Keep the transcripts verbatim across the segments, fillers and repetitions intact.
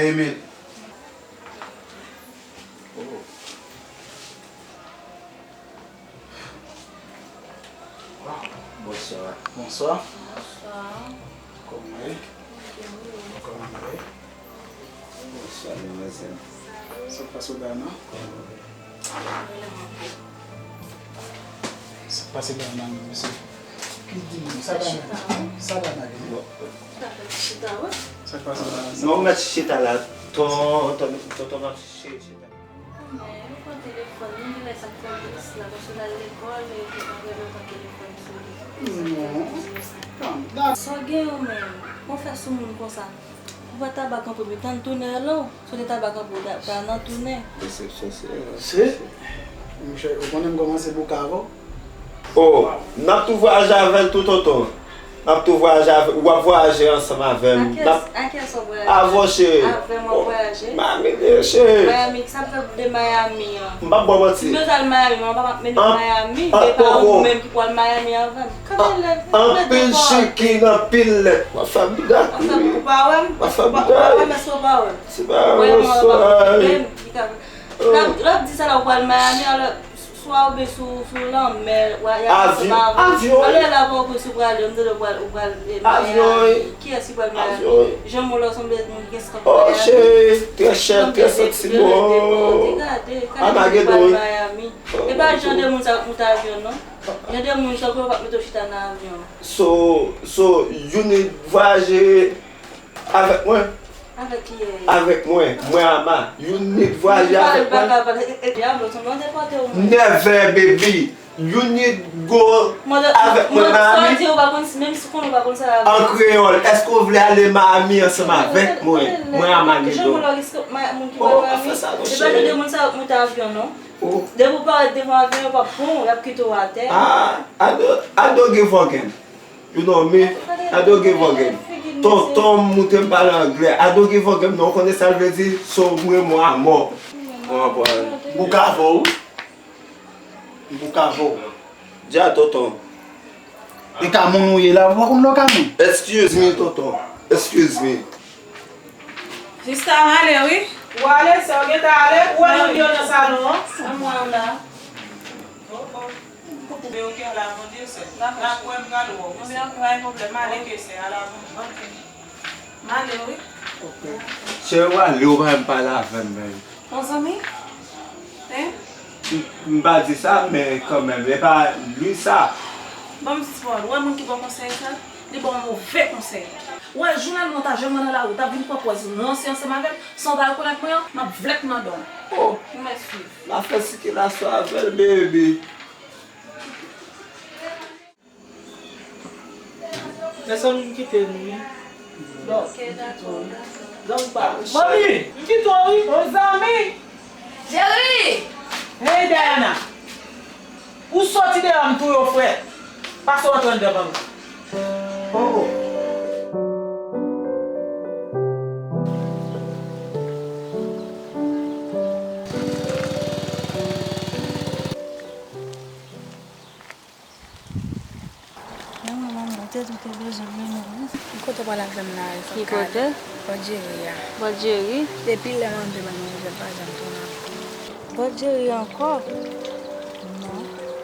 Emil. Oh. Bonswa. Bonswa. Bonswa. Kòman w ye? Kòman w ye? Bonswa, demwazèl. Sa k pase w la, non? Sa k pase la, non, mesye? Ki di nou? Sa ba nan, sa ba nan, non? Sa k pase la, non? Non, mèt chita la. Ton, ton, ton, ton, mèt chita. Men, ou pran telefòn, nou di lè sa k fè tris la, paske l al lekòl, e li pa vrèman pran telefòn sou li. Non. Sa w gen ou menm? Ou fè sou moun konsa. Ou pa ta ba kanpe, men tann tounen an non. Si w te ta ba kanpe, w ta, ta nan tounen. Desepsyon se. Se? Monchè, ou konnen m kòmanse bouke avè w. Oh, n ap tou vwayaje avè l tou, tonton. N ap tou vwayaje avè, w ap vwayaje ansanm avè m. N ap, avè w, cheri. Avè m w ap vwayaje? Miami, cheri. Miami, sa m fè de Miami an? M p ap ba w manti. Si m bezwen al Miami, mwen pa m ap mennen w Miami, men pa ou menm ki pral Miami avè m. Anpil chikin, anpil lèt. W ap fè m bouda. W ap fè m, ou pa wè m? W ap fè m bouda. Ou pa wè m, èske w pa wè m? Se pa yon sòy. L ap, l ap di sa la, ou pral Miami, alò, swa ou byen sou, sou lanmè, w a, y ap fè sa avè w. Avyon, avyon. Alò, la, pa w konn si w prale, m tande w pral, ou pral, eh, Miami. Avyon, wi. Kiyès ki pral Miami? Avyon, wi. Janm ou la, w sanble moun ki gen sòt Miami. Oh, cheri, trè chè, trè santi bon. Gade, gade, gade, Amagedon, wi. Miami. E pa jan de moun sa k monte avyon, non. Jan de moun sa pou yo pa mete w chita nan avyon. So, so, youn vwayaje avèk mwen. Avèk kiyès? Avèk mwen, mwen Ama. Youn nèt vwayaje avèk mwen. Nèvè, baby. Youn nèt go avèk mwen Miami. An kreyòl, èske w vle ale Miami ansanm avèk mwen? Mwen Ama gen do. Oh, pa fè sa, non, cheri. Oh. Depi w parèt devan avyon, yo p ap pran w, y ap kite w atè. Ah, I don't, I don't give a fucking. You know me, I don't give a fucking. Tonton m moute m pale anglè. I don't give a fucking, non, ou konnen sa l vle di? So, mwen, mwen amò. Mwen amò. Bouke avè w. Bouke avè w. Dja, tonton. E ka moun ou ye la, ou pa konn lè w ka moun. Excuse me, tonton. Excuse me. Sista, m ale, wi. Ou ale, sè, ou gentan ale? Ou wè moun yo nan salon an? Mwen, mwen la. Oh, oh. Koute. Men ok, al avan, Dye sèl. N ap wè, m pral wè w. Mwen, ok, pa gen pwoblèm, m ale. Ok, sè, al avan. Ok. M ale, wi. Ok. Cheri, w ale, ou pa menm pale avè m, menm. Yon zanmi? Hein? M, m pa di sa, men kanmenm, e pa li sa. Ban m di w, ou wè moun ki ba w konsèy sa? Li ba w move konsèy. Ou wè, jounèlman w ta jwenn mwen nan lari, w t ap vin pran pòz ranse ansanm avè m, san w ta rekonèt mwen an, m ap vlèk nan dan w. Oh! Ou mèt swiv. M ap fè sikilasyon avè l, baby. Mezanmi, m kite nou, wi. Ok, dakò, dakò. Zanmi pa m. Manmi, m kite w, wi. O zanmi! Jerry! Hey, Diana! Ou soti deyò, m touye w frèt. Pase w antre anndan, manmi. Oh, oh. Men mwen, manman, ou te di w te bezwen m, men mwen. Ki kote w pral avè m la, e fò m ka ale. Ki kote? Bò Jerry a. Bò Jerry? Depi lè m antre, manman, m pa janm tounen ankò. Bò Jerry ankò? Non.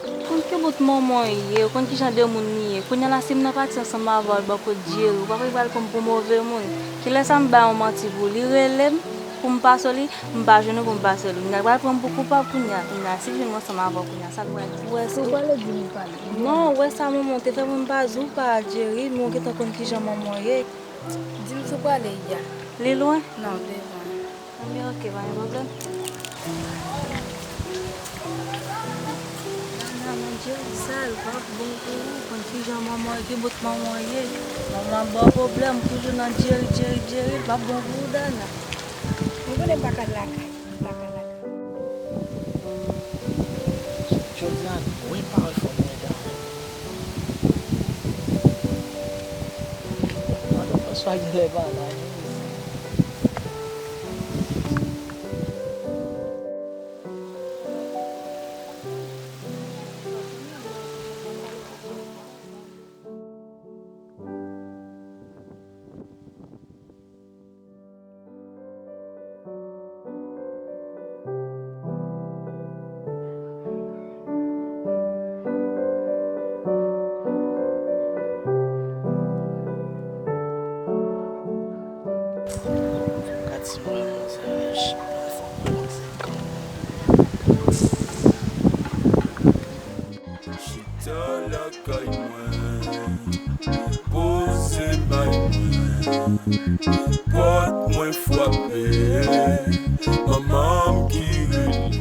Ou konn ki bout manman w ye, ou konn ki jan de moun li ye. Kounye a la, si m nan pati ansanm avè w, al bò kot Jerry, ou pa kwè li pral pran m pou move moun. Kilè sa m bay yon manti pou li rele m, pou m pase w li? M pa jwenn ou pou m pase l. Ou pral pran m pou koupab kounye a. Kounye a, si l jwenn mwen ansanm avè w kounye a, sa l pral di? Ou wè, si w pale, di m ou pale. Non, ou wè sa, manman, ou te fè pou m pa di w pa Jerry, men ou gentan konn kijan manman w ye. Di m si w pale, ya. Li lwen? Non, devan. Anben, ok, pa gen pwoblèm. Dana, nan Jerry sa, l p ap bon pou ou, konn kijan manman w ye, ki bout manman w ye. Manman ap ba w pwoblèm, toujou nan Jerry, Jerry, Jerry, l p ap bon pou ou, Dana. Mwen konnen m pa ka al lakay, m pa ka al lakay. Jodi a, gwo pawòl fò mwen rete avè w. Madan Franswa genlè pa la, wi, mesye. Chita lakay mwen, poze may mwen, pòt mwen frape, manman m ki rele.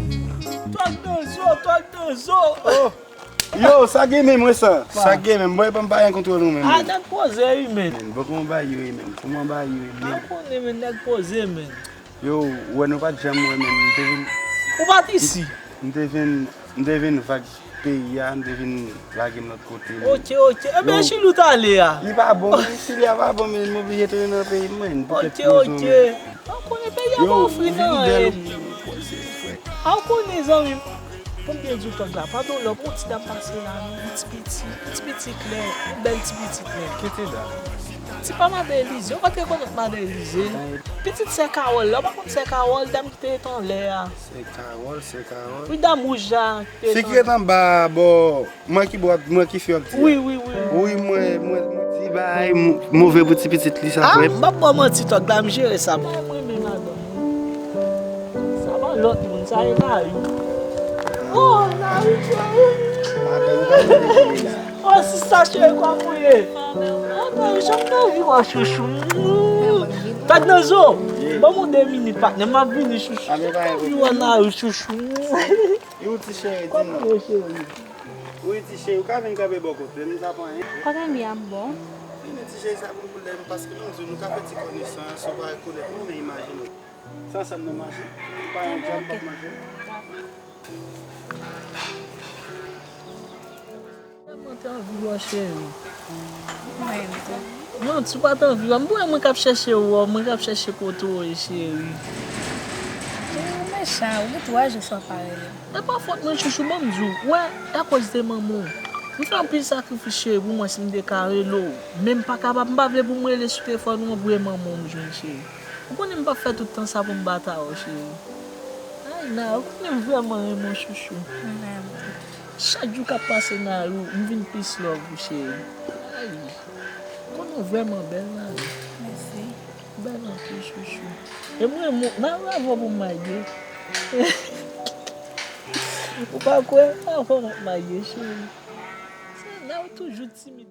Tòg nan zo, tòg nan zo. Oh! Yo, sa gen menm, wè sa. Sa gen menm, bòy, pa m pa gen kontwòl ou menm. Ah, nèg poze wi, men. Men, bon, kòman bagay yo ye menm? Kòman bagay yo ye menm? Pa konnen, men, nèg poze, men. Yo, ou wè nou pa t janm wè menm. M te vin Ou pa t isi? M te vin, m te vin vag peyi a, m te vin lage m lòt kote. Ok, ok. Ebyen, Chili ou t ale a? Li pa bon, men Chili a pa bon, men m oblije tounen nan peyi m, men. Ok, ok. Ou konnen peyi a pa ofri nan anyen. A, ou konnen, zanmi m, pou m byen di w, tòg la, pandan w lòp, yon ti dam pase la, non, yon ti piti, yon ti piti klè, yon bèl ti piti klè. Ki ti dam? Ti pa Madan Elize, ou pa t rekonèt Madan Elize? Pitit sè Kawòl la, ou pa konn sè Kawòl, dam ki te ret anlè a? Sè Kawòl, sè Kawòl. Wi, dam wouj la, ki te ret anlè. Fi ki ret anba bò. Mwen ki bò, mwen ki fi w ap di a? Wi, wi, wi. Wi, mwen, mwen, mwen di bagay m-, move pou ti pitit li sa, frè m. Ah, m p ap ba w manti, tòg la, m jere sa. Bagay mwen menm adan. Sa pa lòt moun, sa e Nayou. Oh, Nayou, cheri. Oh, sista cheri, kòman w ye? Oh, Nayou, jan m nan vi w a, chouchou. Tòg nan zo, ban m yon de minit, patnè, m ap vini, chouchou. Jan m nan vi w a, Nayou, chouchou. Yon ti cheri, di non. Kòman w ye, cheri? Wi, ti cheri, ou ka vin kanpe bò kote m, sa pa anyen. Kote m ye a, m bon. Vini, ti cheri, sa pou koulè m, paske m di w, nou ka fè ti konesans, ou pa rekonèt mwen, men imajine w. Se ansanm nou mache, ou pa yon djòb, m p ap manje. Mwen te anvi wè w, cheri. Mwen tou. Non, si w pa t anvi wè m, pou mwen k ap chèche w, mwen k ap chèche kote w ye, cheri. Cheri, ou mechan, ou gen twa jou san pa rele m. E pa fòt mwen, chouchou, ban m di w. Wè, e akoz de manman w. M fè anpil sakrifis, cheri, pou mwen si m te ka rele w. Men m pa kapab, m pa vle pou m rele sou telefòn ou an pou e manman w m jwenn, cheri. Ou konnen m p ap fè tout tan sa pou m pa ta wè w, cheri. Ay, Nayou, ou konnen m vrèman renmen w, chouchou. Mwen menm tou. Chak jou k ap pase, Nayou, m vin plis love ou, cheri. Ay, konnen w vrèman bèl, Nayou. Mèsi. Bèl anpil, chouchou. E mwen, mwen, m ap avè w pou m marye. Ou pa kwè? M ap avè w, m ap marye, cheri. Se la ou toujou timid.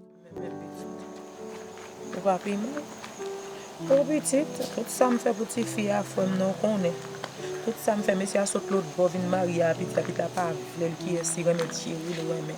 Ou pa pi mwen. Ou pitit, tout sa m fè pou tifi a, frè m nan, ou konnen. Tout sa m fè, mesye a sot lòt bò vin marye a, pitit la, pitit la pa vle l, kiyès li renmen, Thierry l renmen.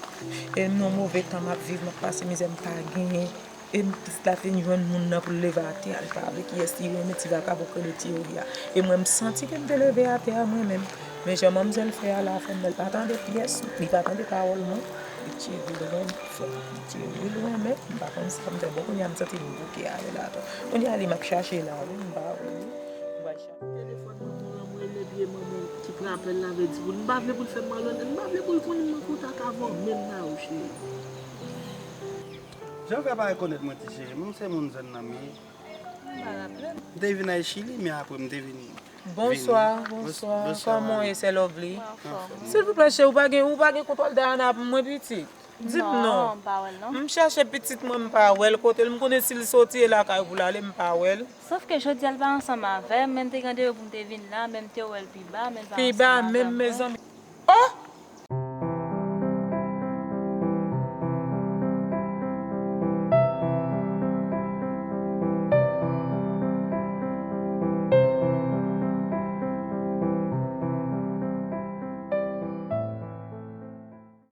E m nan move tan m ap viv, m ap pase mizè, m pa genyen. E m pitit la fin jwenn moun nan pou l leve atè a, li pa vle kiyès li renmen, ti vakabon k rele Thierry a. E mwen m santi ke m te leve atè a mwen menm. Men jan manmzèl fè a la, frè m nan, li pa tande pyès, li pa tande pawòl mwen. Li Thierry l renmen, frè m, li Thierry l renmen, m pa konn sa m fè. Bon, kounye a m santi m bouke avè l atò. Kounye a li m ap chache la, wi, m pa wè li. M pral chache. Telefòn manman w lan, m rele vye manman w ki pran apèl la, vle di pou l. M pa vle pou l fè m malonèt, m pa vle pou l konnen m an kontak avè w menm, Nayou cheri. Jan w fè pa rekonèt mwen, ti cheri, mwen se moun zòn nan m ye. M pa raple m. M te vin al Chili, men apre m te vin. Bonswa, bonswa. Kòman w ye, sè Lovely? Silvouplè, cheri, ou pa gen, ou pa gen kontwòl Dayana pou mwen, pitit? Di m non. Non, m pa wè l non. M chèche pitit mwen, m pa wè l. Kote l? M konnen si l soti e lakay pou l ale, m pa wè l. Sòf ke jodi a l pa ansanm avè m, men m te gen randevou pou m te vin la, men m te wè l pi ba, men l pa ansanm avè m. Pi ba, menm, mezanmi. Oh!